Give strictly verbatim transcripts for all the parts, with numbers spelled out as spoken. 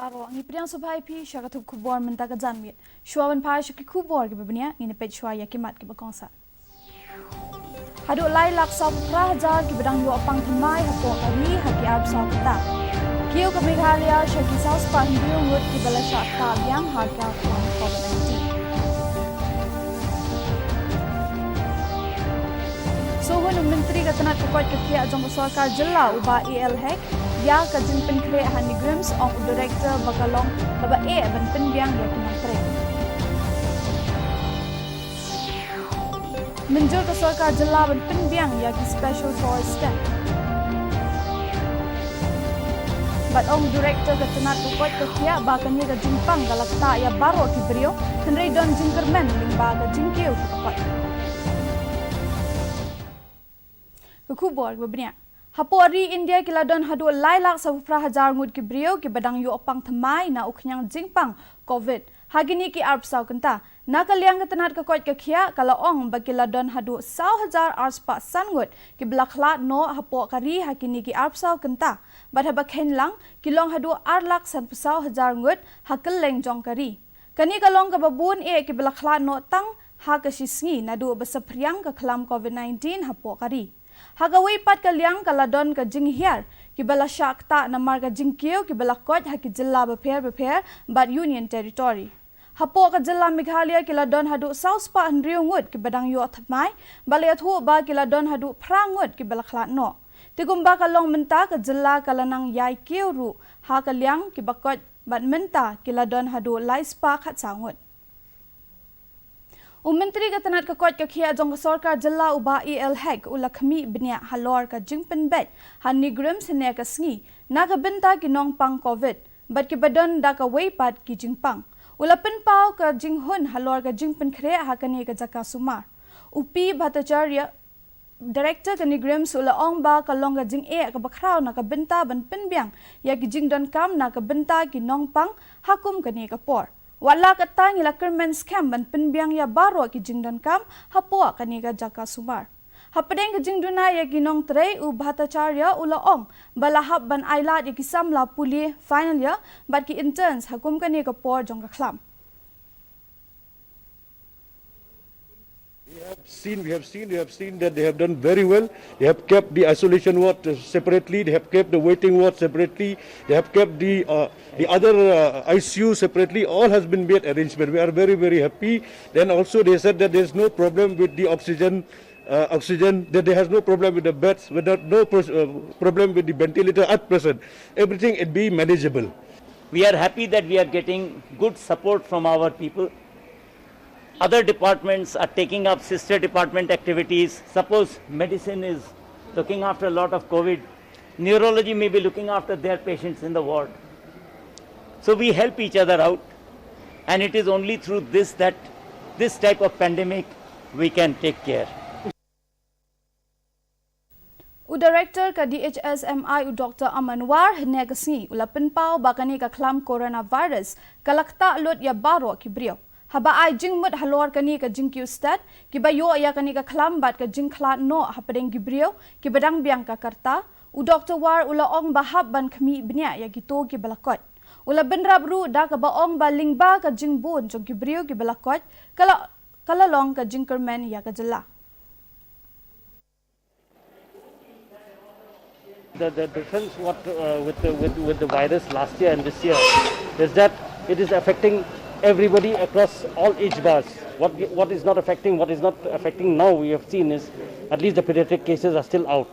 Ngi pdiang sngewbha ïa phi sha ka thup khubor mynta ka janmiet. Shuwa ban phai sha ki khubor kiba bniah, ngin peit shuwa ïa ki mat kiba kongsan. Haduh lai lak saw phra hajar kiba dang ïoh pang thymmai hapoh ka ri ha ki arphew saw kynta. Kiew ka Meghalaya sha ki saw spah hynriew ngut kiba la shah ktah biang ha ka khlam covid nineteen. Sohun u Myntri ka tnat ka koit ka khiah jong ka sorkar jylla u Bah A L Hek ïa ka jingpynkhreh ha NEIGRIHMS, ong u Director ba ka long kaba eh ban pynbiang ïa ki nongtrei. Mynjur ka sorkar jylla ban pynbiang ïa ki Special Force Ten. Bad ong Director ka tnat ka koit ka khiah ba kane ka jingpang ka la ktah ïa baroh ki briew, hynrei don jingkyrmen lyngba ka jingkiew kiba koit. Ka khubor kiba bniah. Hapoh ri India ki la don haduh lai lak saw phra hajar ngut ki briew kiba dang ïoh pang thymmai na u khñiang jingpang covid ha kine ki arphew saw kynta. Na ka liang ka tnat ka koit ka khiah ka la ong ba ki la don haduh saw hajar arspah san ngut kiba la khlad noh hapoh ka ri ha kine ki arphew saw kynta. Bad haba kheiñ lang ki long haduh ar lak sanphew saw hajar ngut ha kylleng jong ka ri. Kane ka long kaba bun eh kiba la khlad noh tang ha ka shi sngi naduh ba saphriang ka khlam covid nineteen hapoh ka ri. Ha kawei pat ka liang ka la don ka jinghiar kiba la shah ktah namar ka jingkiew kiba la koit ha ki jylla bapher bapher bad Union Territory. Hapoh ka jylla Meghalaya ki la don haduh saw spah hynriew ngut kiba dang ïoh thymmai, ba la ïathuh ba ki la don haduh phra ngut kiba la khlad noh. Te kumba ka long mynta ka jylla ka la nang ïai kiew ruh ha ka liang kiba koit bad mynta ki la don haduh lai spah khatsaw ngut. U Myntri ka tnat ka koit ka khiah jong ka sorkar jylla u Bah A L Hek u la khmih bniah halor ka jingpynbeit ha NEIGRIHMS hynne ka sngi na ka bynta ki nongpang covid bad kiba don da kawei pat ki jingpang. U la pynpaw ka jinghun halor ka jingpynkhreh ha kane ka jaka sumar. U P Bhattacharya, Director ka NEIGRIHMS u la ong ba ka long ka jingeh kaba khraw na ka bynta ban pynbiang ïa ki jingdonkam na ka bynta ki nongpang ha kum kane ka por. Wat la katta ngi la kyrmen skhem ban pynbiang ïa baroh ki jingdonkam hapoh kane ka jaka sumar. Hapdeng ka jingduna ïa ki nongtrei u Bhattacharya u la ong ba la hap ban ailad ïa ki samla pule final year bad ki interns ha kum kane ka por jong ka khlam. We have seen, we have seen, we have seen that they have done very well. They have kept the isolation ward uh, separately. They have kept the waiting ward separately. They have kept the uh, the other uh, I C U separately. All has been made arrangement. We are very very happy. Then also they said that there is no problem with the oxygen. Uh, oxygen. That there has no problem with the beds. Without no pros- uh, problem with the ventilator at present. Everything it be manageable. We are happy that we are getting good support from our people. Other departments are taking up sister department activities. Suppose medicine is looking after a lot of COVID, neurology may be looking after their patients in the ward. So we help each other out, and it is only through this that this type of pandemic we can take care. U Director ka D H S M I u Doctor Aman War hynne ka sngi u la pynpaw ba kane ka khlam coronavirus ka la ktah lut ïa baroh ki briew. Haba ai jingmut halor kane ka jingkiew stet kiba ïoh ïa kane ka khlam bad ka jingkhlad noh hapdeng ki briew kiba dang biang ka karta, u Doctor War u la ong ba hap ban khmih bniah ïa kito kiba la koit. U la bynrap ruh da kaba ong ba lyngba ka jingbun jong ki briew kiba la koit ka la ka la long ka jingkyrmen ïa ka jylla. The, the difference what uh, with, the, with, with the virus last year and this year is that it is affecting everybody across all age bars. What, what is not affecting, what is not affecting now we have seen is at least the pediatric cases are still out.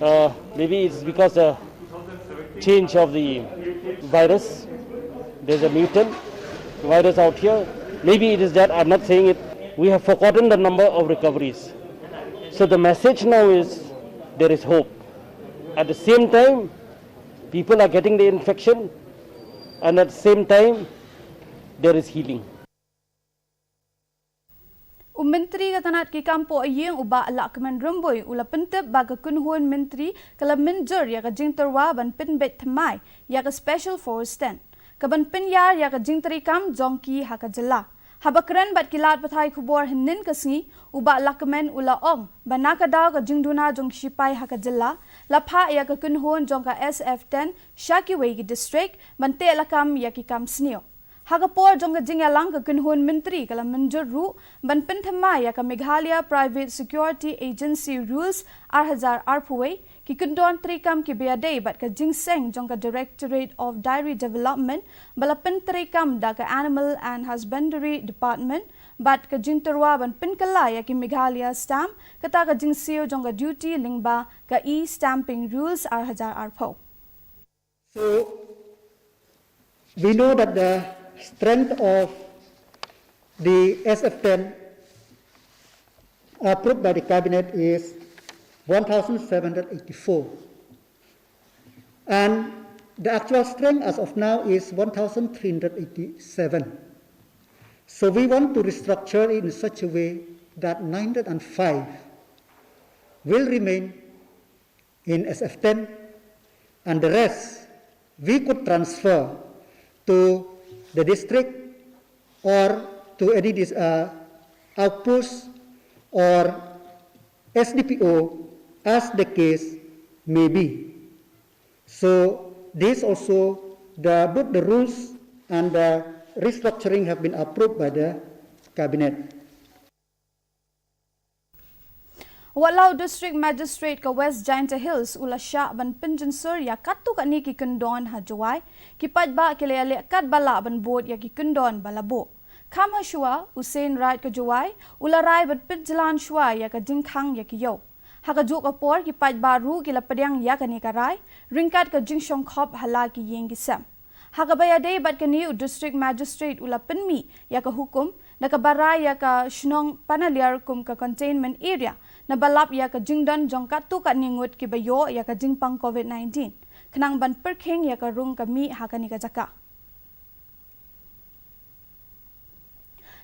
Uh, maybe it's because the change of the virus. There's a mutant virus out here. Maybe it is that, I'm not saying it. We have forgotten the number of recoveries. So the message now is there is hope. At the same time, people are getting the infection, and at the same time, there is healing. U Myntri ka tnat ki kam poh ïing u Bah Lahkmen Rymbui u la pyntip ba ka kynhun myntri ka la mynjur ïa ka jingtyrwa ban pynbeit thymmai ïa ka Special Force Ten ka ban pynïar ïa ka jingtrei kam jong ki ha ka jylla. Haba kren bad ki lad pathai khubor hynnin ka sngi, u Bah Lahkmen u la ong ba na ka daw ka jingduna jong ki shipai ha ka jylla la phah ïa ka kynhun jong ka S F ten sha kiwei ki district ban teh lakam ïa ki kam sniew. Ha ka por jong ka jingïalang, ka kynhun myntri ka la mynjur ruh ban pynthymmai ïa ka Meghalaya Private Security Agency Rules ar hajar arphew wei, ki kyndon treikam kiba ïadei bad ka jingseng jong ka Directorate of Dairy Development ba la pyntreikam da ka Animal and Husbandry Department bad ka jingtyrwa ban pynkylla ïa ki Meghalaya Stamp, kata ka jingsiew jong ka duty lyngba ka E-Stamping Rules ar hajar arphew. So we know that the strength of the S F ten approved by the cabinet is one thousand seven hundred eighty-four, and the actual strength as of now is one thousand three hundred eighty-seven. So we want to restructure it in such a way that nine hundred and five will remain in S F ten, and the rest we could transfer to the district or to any dis- uh, outpost or S D P O as the case may be. So this also, the both the rules and the restructuring have been approved by the cabinet. Wat la u District Magistrate ka West Jaintia Hills u la shah ban pynjynsur ïa katto katne ki kyndon ha Jowai, ki paidbah ki la ïaleh katba lah ban bud ïa ki kyndon ba la buh. Kham hashwa, u Seiñ Raij ka Jowai u la rai ban pynjlan shwa ïa ka jingkhang ïa ki ïew. Ha kajuh ka por, ki paidbah ruh ki la pdiang ïa kane ka rai ryngkat ka jingshongkhop ha la ki ïing ki sem. Ha kaba ïadei bad kane, u District Magistrate u la pynmih ïa ka hukum da kaba rai ïa ka shnong Panaliar kum ka containment area, naba lap ïa ka jingdon jong katto katne ngut kiba ïoh ïa ka jingpang COVID nineteen, khnang ban pyrkhing ïa ka rung ka mih ha kane ka jaka.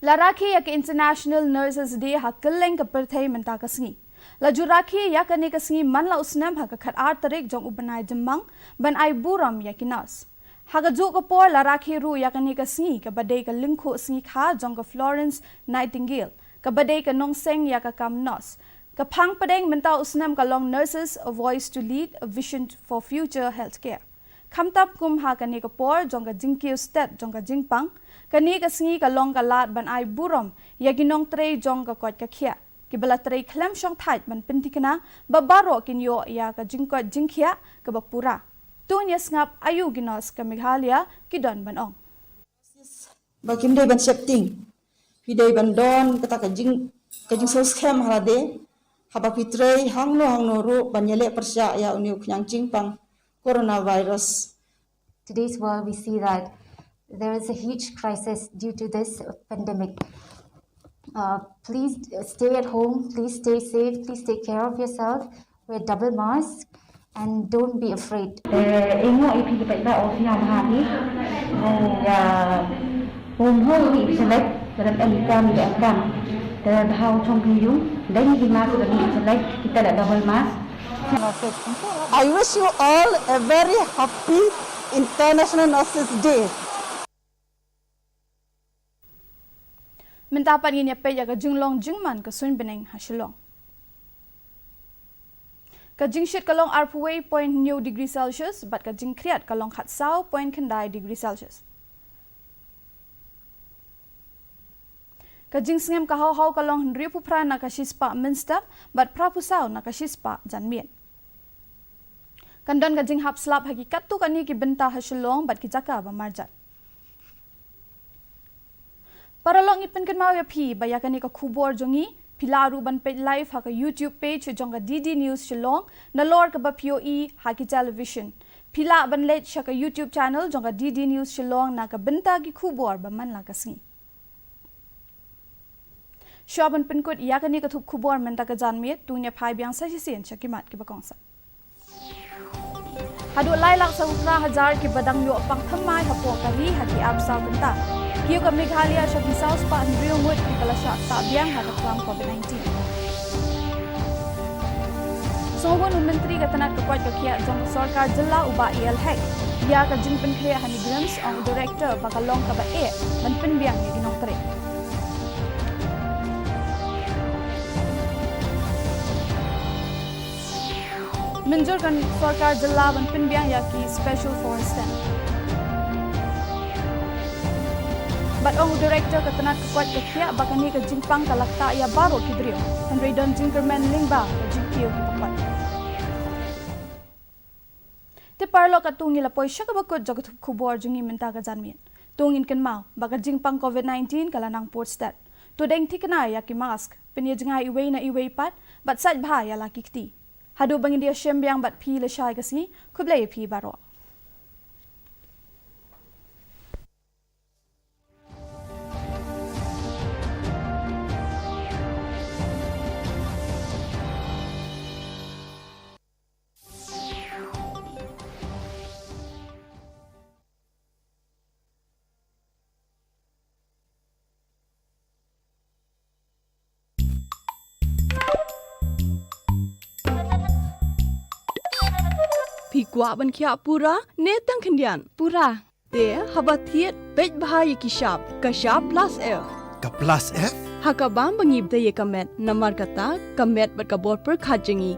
La rakhe ïa ka International Nurses Day ha kylleng ka pyrthei mynta ka sngi. La ju rakhe ïa kane ka sngi man la u snem ha ka khatar tarik jong u bnai Jymmang ban ai burom ïa ki nurse. Ha kajuh ka por, la rakhe ruh ïa kane ka sngi kaba dei ka lyngkhuh sngi kha jong ka Florence Nightingale, kaba dei ka nongseng ïa ka kam nurse. Ka phang pdeng mynta u snem ka long Nurses: A Voice to Lead, A Vision for Future Healthcare. Khamtam kum ha kane ka por jong ka jingkiew stet jong ka jingpang, kane ka sngi ka long ka lad ban ai burom ïa ki nongtrei jong ka koit ka khiah, kiba la trei khlem shongthait ban pynthikna ba baroh kin ïoh ïa ka jingkoit jingkhiah kaba pura. To ngin ïa sngap aïu ki nurse ka Meghalaya ki don ban ong. Ba kim dei ban sheptieng, phi dei ban don kata ka jing, ka jingsngewskhem ha lade haba phi trei hangno hangno ruh ban ïaleh pyrshah ïa une u khñiang jingpang coronavirus. Today's world, we see that there is a huge crisis due to this pandemic. Uh, please stay at home, please stay safe, please take care of yourself, wear double mask, and don't be afraid. Te i ngo i phi ki paidbah o sñiaw bha phi. Ïa um ho i select, te em kam i em kam. Te bha u chong phi yung, dei ki mask, dei ki select, kita la double mask. I wish you all a very happy International Nurses Day. Mynta pat ngin ïa peit ïa ka jinglong jingman ka suiñ bneng ha Shillong. Ka jingshit ka long arphew wei point hynñiew degree Celsius bad ka jingkhriat ka long khatsaw point khyndai degree Celsius. Ka jingsngem ka haw haw ka long hynriewphew phra na ka shispah mynstep bad phraphew saw na ka shispah janmiet. Kan don ka jinghap slap ha ki katto katne ki bynta ha Shillong bad ki jaka ba marjan. Paralok, ngi pynkynmaw ïa phi ba ïa kane ka khubor jong ngi phi lah ruh ban peit live ha ka YouTube page jong ka D D News Shillong nalor kaba phi ïohi ha ki television. Phi lah ban leit sha ka YouTube channel jong ka D D News Shillong na ka bynta ki khubor ba man la ka sngi. Shuwa ban pynkut ïa kane ka thup khubor mynta ka janmiet, to ngin ïa phai biang sa shisien sha ki mat kiba kongsan. Haduh lai lak saw phra hajar kiba dang ïoh pang thymmai hapoh ka ri ha ki arphew saw kynta. Kiew ka Meghalaya sha ki saw spah hynriew ngut kiba la shah sah biang ha ka khlam COVID nineteen. Sngewhun u Myntri ka tnat ka koit ka khiah jong ka sorkar jylla u Bah A L Hek ïa ka jingpynkhreh ha NEIGRIHMS, ong u Director ba ka long kaba eh ban pynbiang ïa ki nongtrei. Mynjur ka sorkar jylla ban pynbiang ïa ki special force ten. Bad ong u director ka tnat ka koit ka khiah ba kane ka jingpang ka la ktah ïa baroh ki briew. Hynrei don jingkyrmen lyngba ka jingkiew ki pakoit. Te paralok, katto ngi la poi sha kaba kut jong ka thup khubor jong ngi mynta ka janmiet. To ngin kynmaw ba ka jingpang covid nineteen ka la nang pur stet. To deng thikna ïa ki mask, pynïajngai iwei na iwei pat, bad sait bha ïa la ki kti. Haduh ba ngin ïashem biang bad phi lashai ka sngi, khublei ïa phi baroh. Phi kwah ban khiah pura ne tang khyndiat? Pura. Te haba thied, peit bha ïa ki shap, ka shap plus F. Ka plus F? Ha ka bam ba ngi btei ïa ka met, namar kata ka met bad ka bor pyrkhat jong ngi